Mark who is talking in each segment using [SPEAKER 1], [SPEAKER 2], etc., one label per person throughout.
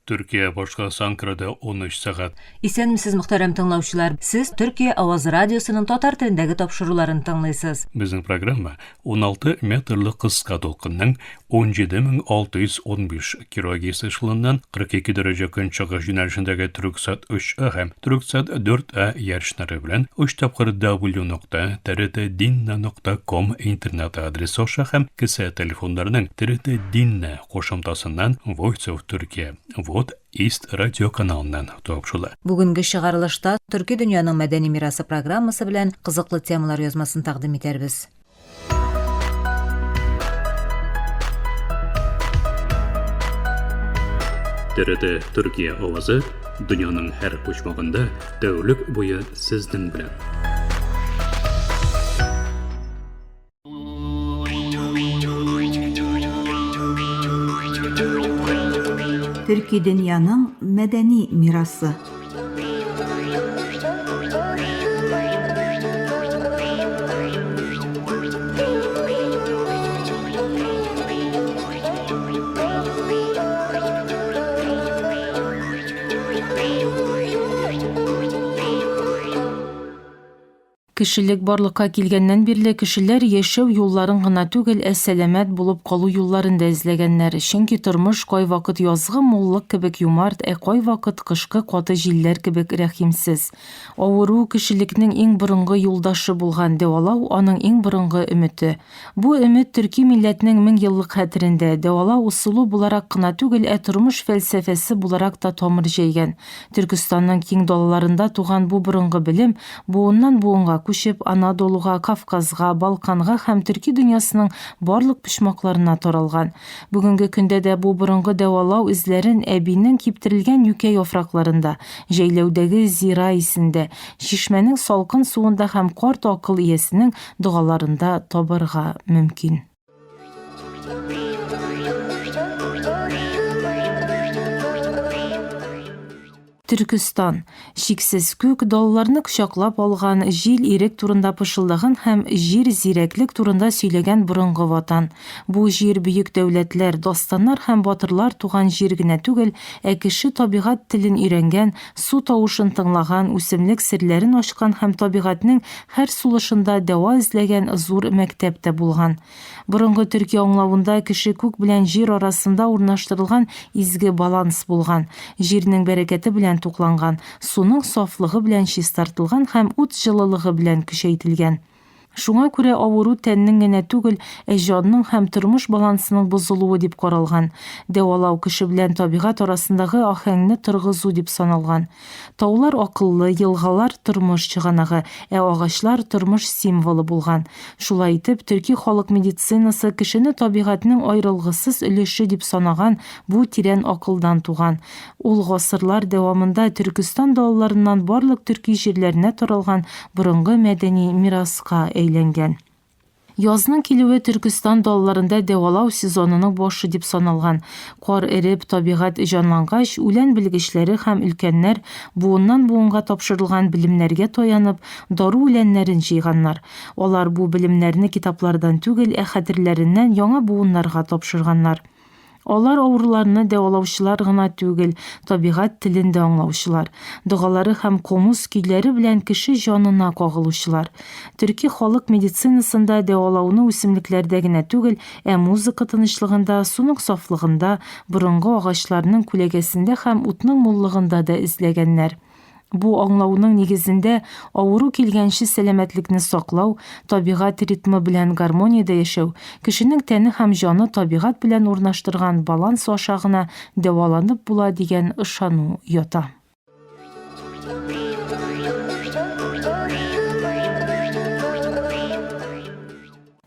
[SPEAKER 1] Төркия башкаласы Анкарада 13 сәгать.
[SPEAKER 2] Исәнмесез, мөхтәрәм тыңлаучылар! Сез Төркия авазы радиосының татар телендәге тапшыруларын тыңлыйсыз.
[SPEAKER 1] Безнең программа 16 метрлы кыска дулкынның 17615 килогерц эшелоныннан 42 дәрәҗә көнчыгыш юнәлешендәге Түрксат 3А һәм Түрксат 4А ярышнары белән 3 тапкыр w нокта trt dinna нокта ком интернет адресы аша һәм кесә телефоннарының TRT Dinna кушымтасыннан Voice of Turkey, Вот East радиоканалыннан тапшыла.
[SPEAKER 2] Бүгенге чыгарылышта Төрки дөньяның мәдәни мирасы программасы белән кызыклы темалар язмасын тәкъдим итәрбез.
[SPEAKER 1] ТРТ Төркия авазы дөньяның һәр почмагында тәүлек буе сезнең белән.
[SPEAKER 3] Төрки дөньяның мәдәни мирасы.
[SPEAKER 4] Кешелек барлыкка килгәннән бирле кешеләр яшәү юлларын гына түгел, ә сәламәт булып калу юлларын да эзләгәннәр. Чөнки тормыш кайвакыт язгы муллык кебек юмарт, ә кайвакыт кышкы каты җилләр кебек рәхимсез. Авыру, кешелекнең иң борынгы юлдашы булган, дәвалау, аның иң борынгы өмете. Бу өмет төрки милләтнең меңьеллык хәтерендә, дәвалау ысулы буларак кына түгел, ә тормыш фәлсәфәсе буларак та тамыр җәйгән. Төркестанның киң далаларында туган бу борынгы белем, буыннан-буынга күчеп, Анадолуга, Кавказга, Балканга һәм төрки дөньясының барлык почмакларына таралган. Бүгенге көндә дә бу борынгы дәвалау эзләрен әбинең киптерелгән юкә яфракларында, җәйләүдәге зира исендә, чишмәнең салкын суында һәм карт акыл иясенең догаларында табарга мөмкин. Төркестан, чиксез күк, далаларны кочаклап алган, җил ирек турында пышылдаган һәм җир зирәклек турында сөйләгән борынгы ватан. Бу җир бөек дәүләтләр, дастаннар һәм батырлар туган җир генә түгел, ә кеше табигать телен өйрәнгән, су тавышын тыңлаган, үсемлек серләрен ачкан һәм табигатьнең һәр сулышында дәва эзләгән зур мәктәп тә булган. Борынгы төрки аңлавында кеше күк белән җир арасында урнаштырылган изге баланс булган, җирнең бәрәкәте белән тукланган, суның сафлыгы белән чистартылган һәм ут җылылыгы белән көчәйтелгән. Шуңа күрә авыру тәннең генә түгел, ә җанның һәм тормыш балансының бозылуы дип каралган. Дәвалау кеше белән табигать арасындагы аһәңне торгызу дип саналган. Таулар акыллы, елгалар тормыш чыганагы, ә агачлар тормыш символы булган. Шулай итеп, төрки халык медицинасы кешене табигатьнең аерылгысыз өлеше дип санаган бу тирән акылдан туган. Ул гасырлар дәвамында Төркестан далаларыннан барлык төрки җирләренә таралган борынгы мәдәни мираска әйләнгән. Язның килүе Төркестан далаларында дәвалау сезонының башы дип саналган. Кар эреп, табигать җанлангач, үлән белгечләре һәм өлкәннәр, буыннан-буынга тапшырылган белемнәргә таянып, дару үләннәрен җыйганнар. Алар бу белемнәрне китаплардан түгел, ә хәтерләреннән яңа буыннарга тапшырганнар. Алар авыруларны дәвалаучылар гына түгел, табигать телен дә аңлаучылар, догалары һәм комуз көйләре белән кеше җанына кагылучылар. Төрки халык медицинасында дәвалауны үсемлекләрдә генә түгел, ә музыка тынычлыгында, суның сафлыгында, борынгы агачларның күләгәсендә һәм утның муллыгында да эзләгәннәр. Бу аңлауның нигезендә авыру килгәнче сәламәтлекне саклау, табигать ритмы белән гармониядә яшәү, кешенең тәне һәм җаны табигать белән урнаштырган баланс аша гына дәваланып була дигән ышану ята.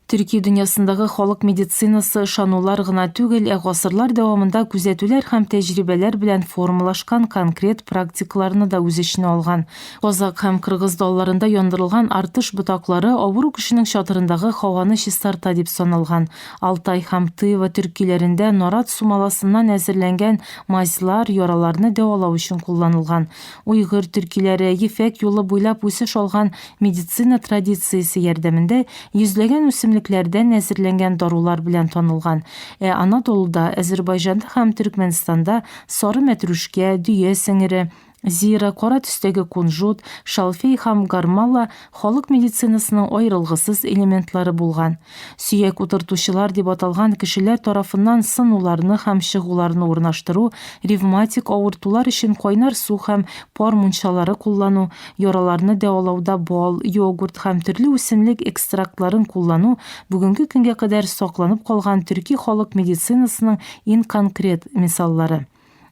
[SPEAKER 4] Төрки дөньясындагы халык медицинасы ышанулар гына түгел, ә гасырлар дәвамында күзәтүләр һәм тәҗрибәләр белән формалашкан конкрет практикаларны да үз эченә алган. Казакъ һәм кыргыз далаларында яндырылган артыш ботаклары авыру кешенең чатырындагы һаваны чистарта дип саналган. Алтай һәм Тыва төркиләрендә нарат сумаласыннан әзерләнгән мазьлар яраларны дәвалау өчен кулланылган. Уйгыр төркиләре Ефәк юлы буйлап үсеш алган медицина традициясе ярдәмендә йөзләгән үсемлек үсемлекләрдән әзерләнгән дарулар белән танылган, ә Анадолуда, Әзербайҗанда һәм Төркмәнстанда сары мәтрүшкә, дөя сеңере, зира, кара төстәге кунжут, шалфей һәм гармала халык медицинасының аерылгысыз элементлары булган. Сөяк утыртучылар дип аталган кешеләр тарафыннан сынуларны һәм чыгуларны урнаштыру, ревматик авыртулар өчен кайнар су һәм пар мунчалары куллану, яраларны дәвалауда бал, йогурт һәм төрле үсемлек экстрактларын куллану бүгенге көнгә кадәр сакланып калган төрки халык медицинасының иң конкрет мисаллары.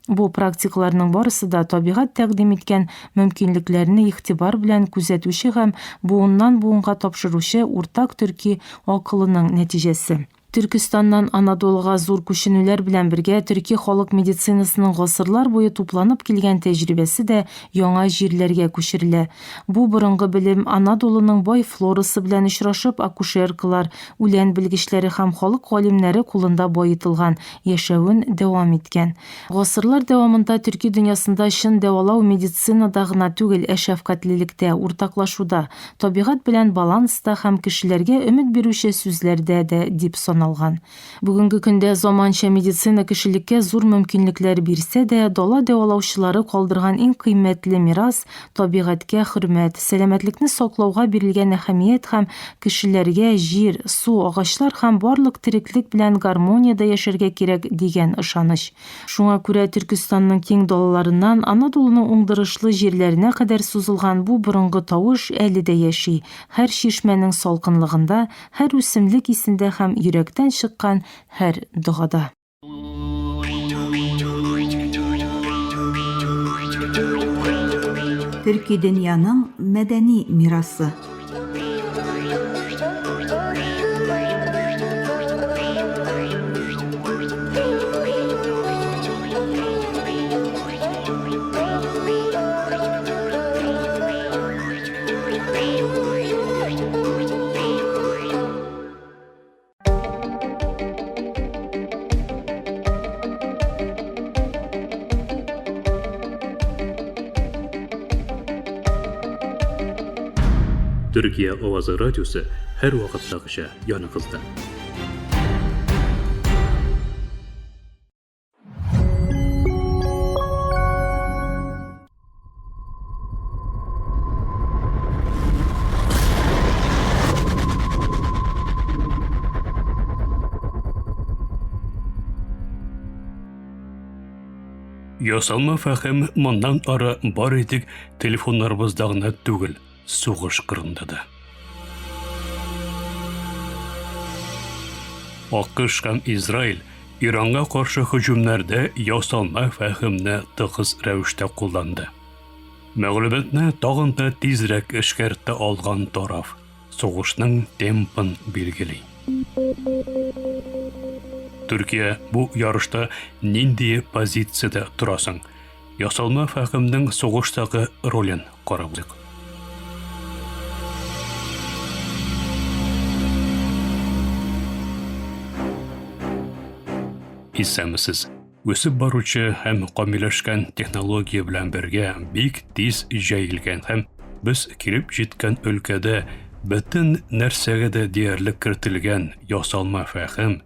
[SPEAKER 4] Бу практикаларның барысы да табигать тәкъдим иткән мөмкинлекләрне игътибар белән күзәтүче һәм буыннан-буынга тапшыручы уртак төрки акылының нәтиҗәсе. Төркестаннан Анадолуга зур күченүләр белән бергә төрки халык медицинасының гасырлар буе тупланып килгән тәҗрибәсе дә яңа җирләргә күчерелә. Бу борынгы белем Анадолуның бай флорасы белән очрашып акушеркалар, үлән белгечләре һәм халык галимнәре кулында баетылган, яшәвен дәвам иткән. Гасырлар дәвамында төрки дөньясында чын дәвалау медицинада гына түгел, ә шәфкатьлелектә, уртаклашуда, табигать белән баланста һәм кешеләргә өмет бирүче сүзләрдә дә дип саналган. Бүгенге көндә заманча медицина кешелеккә зур мөмкинлекләр бирсә дә, дала дәвалаучылары калдырган иң кыйммәтле мирас, табигатькә хөрмәт, сәламәтлекне саклауга бирелгән әһәмият һәм кешеләргә җир, су, агачлар һәм барлык тереклек белән гармониядә яшәргә кирәк дигән ышаныч. Шуңа күрә Төркестанның киң далаларыннан Анадолуның уңдырышлы җирләренә кадәр сузылган бу борынгы тавыш әле дә яши, һәр чишмәнең салкынлыгында, һәр үсемлек исендә һәм йөрәктән чыккан һәр догада.
[SPEAKER 3] Төрки дөньяның мәдәни мирасы.
[SPEAKER 1] Төркия авазы радиосы һәрвакыттагыча яныгызда. Ясалма фәһем моннан ары бары тик телефоннарыбызда гына түгел, сугыш кырында да. АКШ һәм Израиль Иранга каршы һөҗүмнәрдә ясалма фәһемне тыгыз рәвештә кулланды. Мәгълүматны тагын да тизрәк эшкәртә алган тараф сугышның темпын билгели. Төркия бу ярышта нинди позициядә тора соң? Ясалма фәһемнең сугыштагы ролен карап узыйк. Исәнмесез. Үсеп баручы һәм камилләшкән технология белән бергә бик тиз җәелгән һәм без килеп җиткән өлкәдә бөтен нәрсәгә дә диярлек кертелгән ясалма фәһем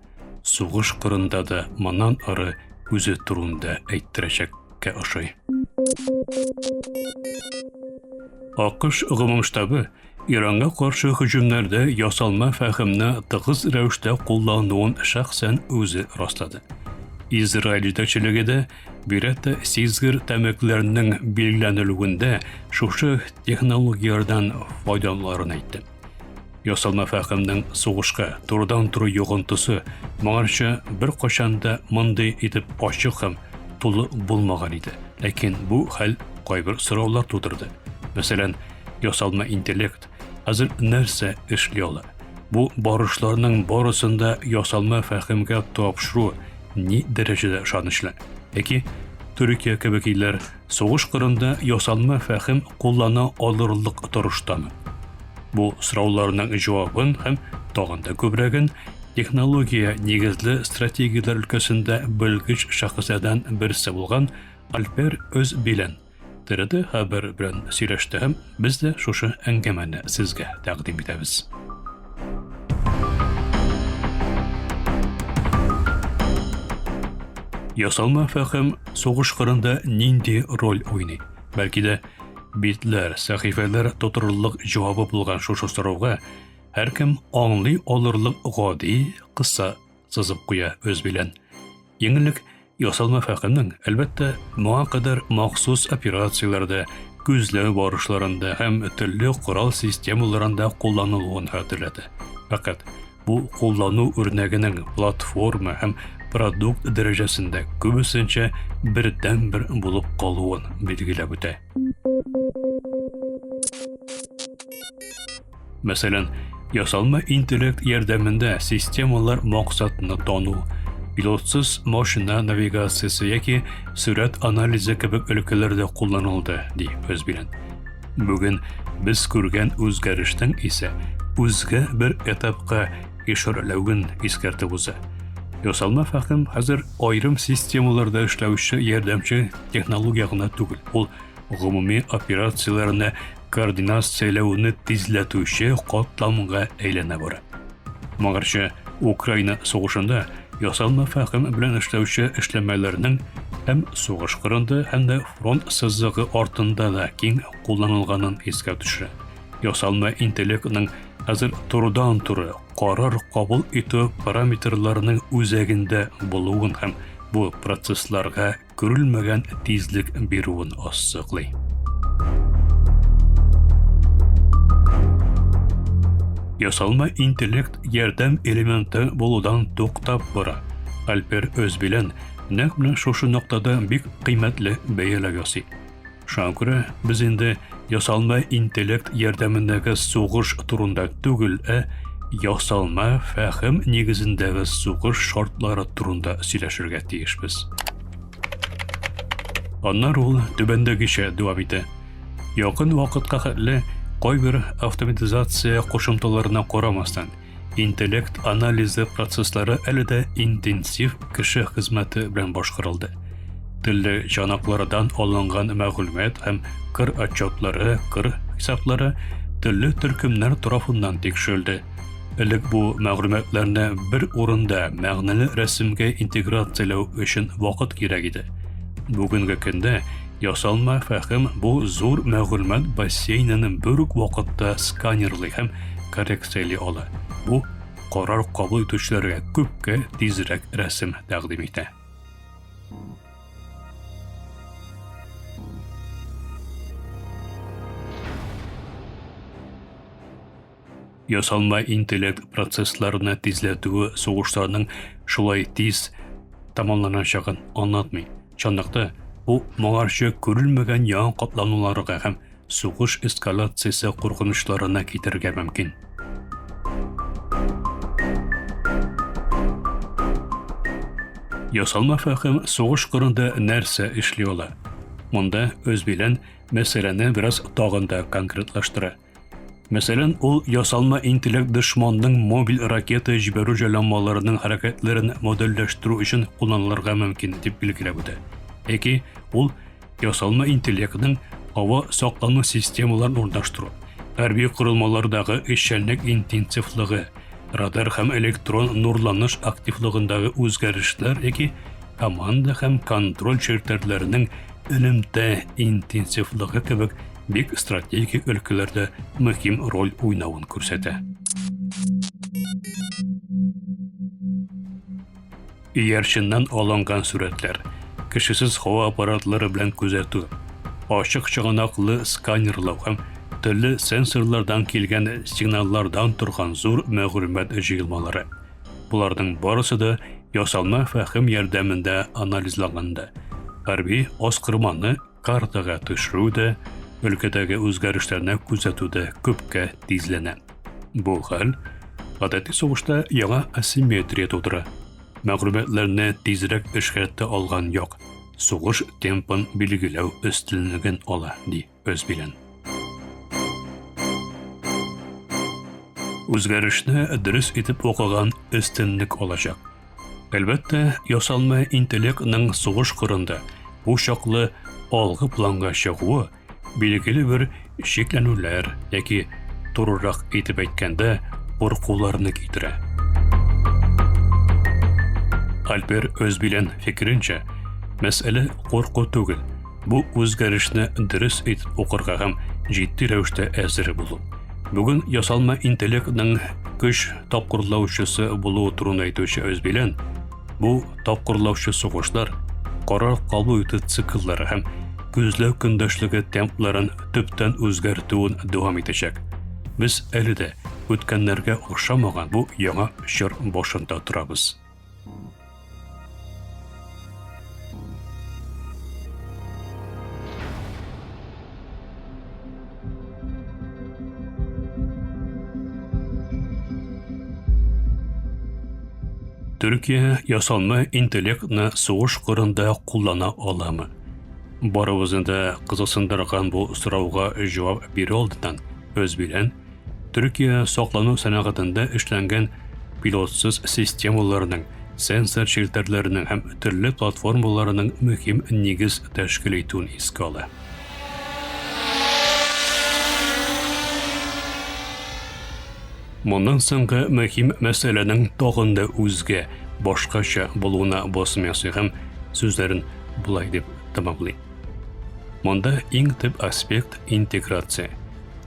[SPEAKER 1] сугыш кырында да моннан ары үзе турында әйттерәчәккә ошый. АКШ гомум штабы Иранга каршы һөҗүмнәрдә ясалма фәһемне тыгыз рәвештә куллануын шәхсән үзе раслады. Израиль җитәкчелеге дә бигрәк тә сизгер тәмәкеләрнең билгеләнелүендә шушы технологияләрдән файдалануларын әйтте. Ясалма фәһемнең сугышка турыдан-туры йогынтысы моңарчы беркайчан да мондый итеп ачык һәм тулы булмаган иде. Ләкин бу хәл кайбер сораулар тудырды. Мәсәлән, ясалма интеллект хәзер нәрсә эшли ала? Бу барышларның барысын да ясалма фәһемгә тапшыру ни дәрәҗәдә ышанычлы? Яки Төркия кебек илләр сугыш кырында ясалма фәһем куллана алырлык торыштамы? Бу сорауларның җавабын һәм тагын да күбрәген технология нигезле стратегияләр өлкәсендә белгеч шәхесләрдән берсе булган Альпер Özbilen ТРТ Хәбәр белән сөйләште һәм без дә шушы әңгәмәне сезгә тәкъдим итәбез. Ясалма фәһем сугыш кырында нинди роль уйный? Бәлки дә битләр, сәхифәләр тутырырлык җавабы булган шушы сорауга һәркем аңлый алырлык гади, кыса сызып куя үз белән. Иң элек ясалма фәһемнең, әлбәттә, моңа кадәр махсус операцияләрдә, күзләү барышларында һәм төрле корал системаларында кулланылуын хәтерләтә. Фәкать бу куллану үрнәгенең платформа һәм продукт дәрәҗәсендә күбесенчә бердәнбер булып калуын билгеләп үтә. Мәсәлән, ясалма интеллект ярдәмендә системалар максатны тану, пилотсыз машина навигациясе яки сурәт анализы кебек өлкәләрдә кулланылды, ди Özbilen. Бүген без күргән үзгәрешнең исә үзгә бер этапка ишарәләвен искәртеп уза. Ясалма фәһем хәзер аерым системаларда эшләүче ярдәмче технология гына түгел, ул гомуми операцияләрне координацияләүне тизләтүче катламга әйләнә бара. Моңарчы Украина сугышында ясалма фәһем белән эшләүче эшләмәләрнең һәм сугыш кырында, һәм дә фронт сызыгы артында да киң кулланылганын искә төшерә. Ясалма интеллектның хәзер турыдан-туры карар кабул итү параметрларының үзәгендә булуын һәм бу процессларга күрелмәгән тизлек бирүен ассызыклый. Ясалма интеллект ярдәм элементы булудан туктап бара. Альпер Özbilen нәкъ менә шушы ноктада бик кыйммәтле бәяләү ясый. Шуңа күрә без инде ясалма интеллект ярдәмендәге сугыш турында түгел, ә ясалма фәһем нигезендәге сугыш шартлары турында сөйләшергә тиешбез. Аннары ул түбәндәгечә дәвам итә. Якын вакытка хәтле кайбер автоматизация кушымталарына карамастан, Интеллект анализы процесслары әле дә интенсив кеше хезмәте белән башкарылды. Телле чанаклардан алынган мәгълүмат һәм кыр отчетлары, кыр хисаплары төрле төркемнәр тарафыннан тикшерелде. Элек бу мәгълүматларны бер урында мәгънәле рәсемгә интеграцияләү өчен вакыт кирәк иде. Бүгенге көндә ясалма фәһем бу зур мәгълүмат бассейнын бер үк вакытта сканерлый һәм коррекцияли ала. Бу карар кабул итүчеләргә күпкә тизрәк рәсем тәкъдим итә. Ясалма интеллект процессларны тизләтүе сугышларның шулай тиз тәмамланачагын аңлатмый. Чынлыкта, бу моңарчы күрелмәгән яңа катлануларга һәм сугыш эскалациясе куркынычларына китерергә мөмкин. Ясалма фәһем сугыш кырында нәрсә эшли ала? Монда Özbilen мәсьәләне бераз тагын да конкретлаштыра. Мәсәлән, ул ясалма интеллект дошманның мобиль ракета җибәрү җайланмаларының хәрәкәтләрен модельләштерү өчен кулланылырга мөмкин, дип билгеләп үтә. Яки ул ясалма интеллектның һава саклану системаларын урнаштыру, хәрби корылмалардагы эшчәнлек интенсивлыгы, радар һәм электрон нурланыш активлыгындагы үзгәрешләр яки команда һәм контроль челтәрләренең элемтә интенсивлыгы кебек бик стратегик өлкәләрдә мөһим роль уйнавын күрсәтә. Иярченнән алынган сурәтләр, кешесез һава аппаратлары белән күзәтү, ачык чыганаклы сканерлау һәм төрле сенсорлардан килгән сигналлардан торган зур мәгълүмат җыелмалары. Боларның барысы да ясалма фәһем ярдәмендә анализланганда, хәрби аскырманы картага төшерү дә, өлкәдәге үзгәрешләрне күзәтү дә күпкә тизләнә. Бу хәл гадәти сугышта яңа асимметрия тудыра. Мәгълүматларны тизрәк эшкәртә алган як сугыш темпын билгеләү өстенлеген ала, ди Özbilen. Үзгәрешне дөрес итеп укыган өстенлек алачак. Әлбәттә, ясалма интеллектның сугыш кырында бу чаклы алгы планга чыгуы билгеле бер шикләнүләр яки турырак итеп әйткәндә, куркуларны китерә. Альпер Özbilen фикеренчә, мәсьәлә курку түгел, бу үзгәрешне дөрес итеп укырга һәм җитди рәвештә әзер булу. Бүген ясалма интеллектның көч тапкырлаучысы булуы турында әйтүче Özbilen, бу тапкырлаучы сугышлар, карар кабул итү цикллары һәм күзләү көндәшлеге темпларын төптән үзгәртүен дәвам итәчәк. Без әле дә үткәннәргә охшамаган бу яңа чор башында торабыз. Төркия ясалма интеллектны сугыш кырында куллана аламы? Барыбызны да кызыксындырган бу сорауга җавап бирү алдыннан Özbilen Төркия саклану сәнәгатендә эшләнгән пилотсыз системаларның, сенсор челтәрләренең һәм төрле платформаларының мөһим нигез тәшкил итүен искә ала. Моннан соңгы мөһим мәсьәләнең тагын да үзгә, башкача булуына басым ясый һәм сүзләрен болай дип тәмамлый. Монда иң төп аспект интеграция.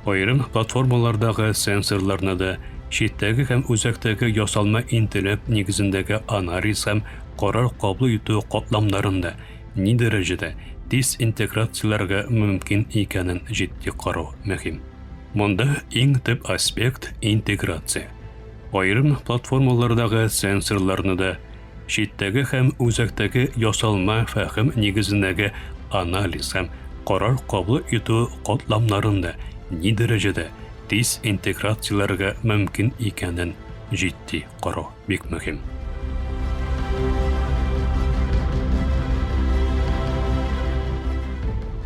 [SPEAKER 1] Аерым платформалардагы сенсорларны да, читтәге һәм үзәктәге ясалма интеллект нигезендәге анализ һәм карар кабул итү катламнарын да ни дәрәҗәдә тиз интеграцияләргә мөмкин икәнен җитди карау мөһим. Монда иң төп аспект интеграция. Аерым платформалардагы сенсорларны да, читтәге һәм үзәктәге ясалма фәһем нигезендәге анализ һәм карар кабул итү катламнарын да ни дәрәҗәдә тиз интеграцияләргә мөмкин икәнен җитди карау бик мөһим.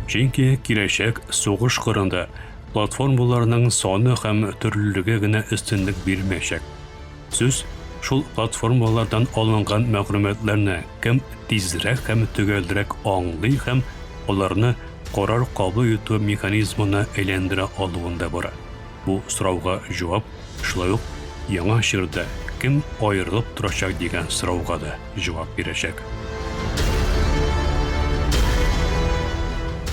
[SPEAKER 1] Чөнки киләчәк сугыш кырында платформаларның саны һәм төрлелеге генә өстенлек бирмәячәк. Сүз шул платформалардан алынган мәгълүматларны кем тизрәк һәм төгәлрәк аңлый һәм аларны карар кабул итү механизмына әйләндерә алуында бара. Бу сорауга җавап шулай ук яңа чорда кем аерылып торачак дигән сорауга да җавап бирәчәк.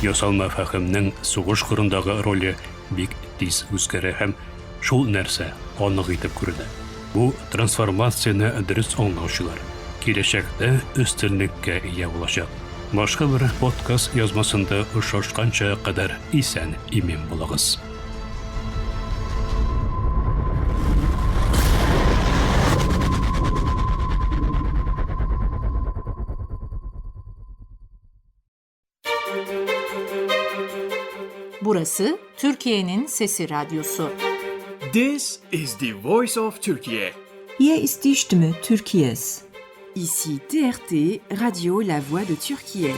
[SPEAKER 1] Ясалма фәһемнең сугыш кырындагы роле бик тиз үзгәрә һәм шул нәрсә анык итеп күренә. Бу трансформацияне дөрес аңлаучылар киләчәктә өстенлеккә ия булачак. Башка бер подкаст язмасында очрашканча кадәр исән-имин булыгыз.
[SPEAKER 5] Burası Türkiye'nin Sesi Radyosu.
[SPEAKER 6] This is the voice of Turkey.
[SPEAKER 3] Hier ist die Stimme Türkiye's.
[SPEAKER 7] Ici TRT, Radio La Voix de Türkiye.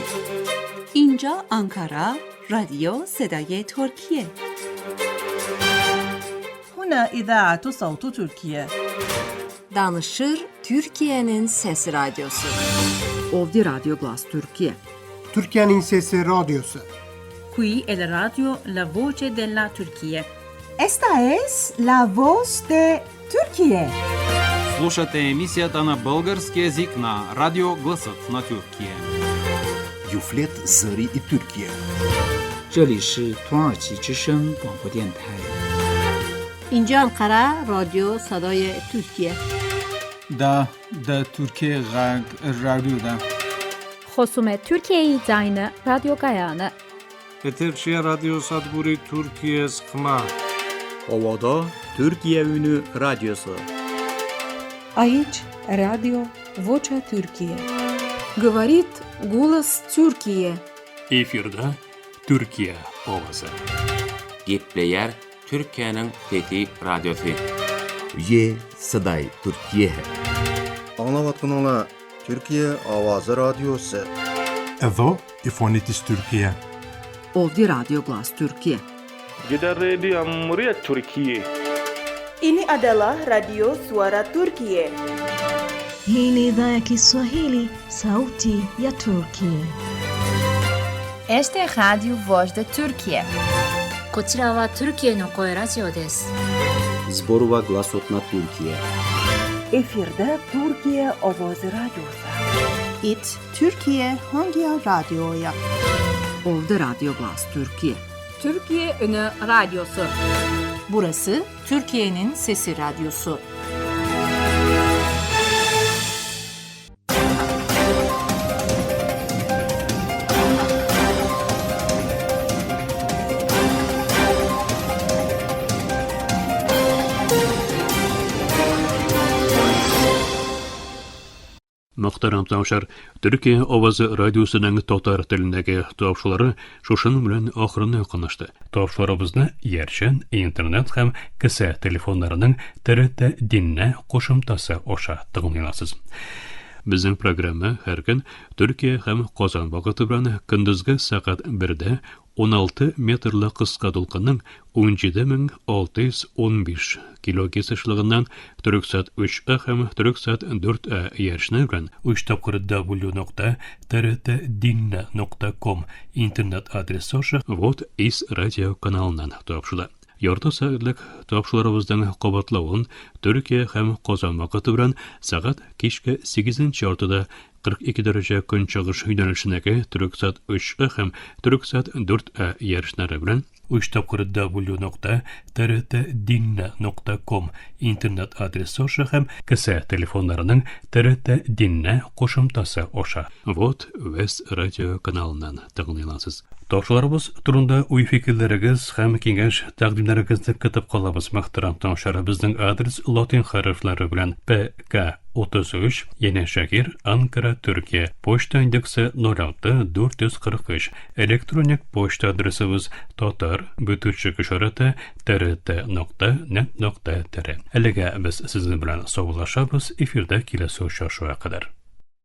[SPEAKER 8] اینجا آنکارا رادیو صدای ترکیه.
[SPEAKER 9] هنا إذاعة صوت تركيا.
[SPEAKER 10] Danışır Türkiye'nin Sesi Radyosu.
[SPEAKER 7] Ovdi Radyo Glas Türkiye.
[SPEAKER 11] Türkiye'nin Sesi Radyosu.
[SPEAKER 12] Qui è la radio La Voce della Turchia.
[SPEAKER 3] Esta es la voz de Türkiye.
[SPEAKER 13] Слушате емисията на български език на Радио Гласът на Тюркия.
[SPEAKER 14] Юфлет Зъри и Türkiye.
[SPEAKER 15] 这里是土耳其之声广播电台。
[SPEAKER 16] اینجا انقره رادیو صدای ترکیه.
[SPEAKER 17] دا د ترکیې غږ رادیو ده.
[SPEAKER 18] խոսում է Թուրքիայի ձայնը ռադիոկայանը։
[SPEAKER 19] Եթերշիա ռադիոսადგուրի Թուրքիես խմա։
[SPEAKER 20] Ovada Türkiye Ünü Radyosu.
[SPEAKER 21] Aici Radio Vocea Türkiye.
[SPEAKER 22] Говорит голос Türkiye.
[SPEAKER 1] Efirde Türkiye Owazy.
[SPEAKER 23] Gepleýär Türkiýäniň Sesi Radiosy.
[SPEAKER 24] Ye Saday Türkiye.
[SPEAKER 25] Аңлаватканыңла Türkiye Owazy Radiosu.
[SPEAKER 26] Εδώ η φωνή της Τουρκία.
[SPEAKER 7] Ovdi Radyo Glas Türkiye.
[SPEAKER 27] Gidan rediyon muryar Turkiyya.
[SPEAKER 28] Ini adalah Radio Suara Turkiye.
[SPEAKER 29] Hii ni idhaa ya Kiswahili, sauti ya Turki.
[SPEAKER 30] Esta é Rádio Voz da Turquia.
[SPEAKER 31] こちらはトルキエの声ラジオです。
[SPEAKER 32] Зборува гласот на Туркија.
[SPEAKER 28] Efirde Türkiye Ovozi Radyosu.
[SPEAKER 16] It Türkiye Hongya Radyo'ya.
[SPEAKER 7] Ovda Radyo Glas Türkiye.
[SPEAKER 22] Türkiye Ünü Radyosu.
[SPEAKER 2] Burası Türkiye'nin Sesi Radyosu.
[SPEAKER 1] Мөхтәрәм тыңлаучылар, Төркия авазы радиосының татар телендәге тапшырулары шушының белән ахырына якынлашты. Тапшыруларыбызны иярчен интернет һәм кесә телефоннарының ТРТ Диннә кушымтасы аша тыңлый аласыз. Безнең программа һәр көн Төркия һәм Казан вакыты белән көндезге сәгать 1дә 16 метрлы кыска дулкынның 17615 килогерц ешлыгыннан Төрексат 3А һәм Төрексат 4А иярчене белән 3 тапкыр w.trtdinna.com интернет адресы аша Вот из радио каналыннан тапшыла. Ярты сәгатьлек тапшыруларыбызның кабатлавын Төркия һәм Казан вакыты белән сәгать кичке 8:30-да 42 дәрәҗә көнчыгыш юнәлешендәге Төрексат 3А һәм Төрексат 4А иярченнәре белән 3 тапкыр w.trtdinna.com интернет адресы аша һәм кесә телефоннарының ТРТ Диннә кушымтасы аша Вот Вест радио каналыннан тыңлый аласыз. Тапшыруларыбыз турында уй-фикерләрегез һәм киңәш тәкъдимнәрегезне көтеп калабыз. Мөхтәрәм тыңлаучылар, безнең адрес латин хәрефләре белән ПК 33 Yenişehir, Ankara, Türkiye. Poçta индексы 06 443. Elektronik poçta adresimiz tatar бүтүчек ишарәте trt.net.tr. Әлегә без сезнең белән саубуллашабыз. Эфирдә киләсе очрашуга кадәр.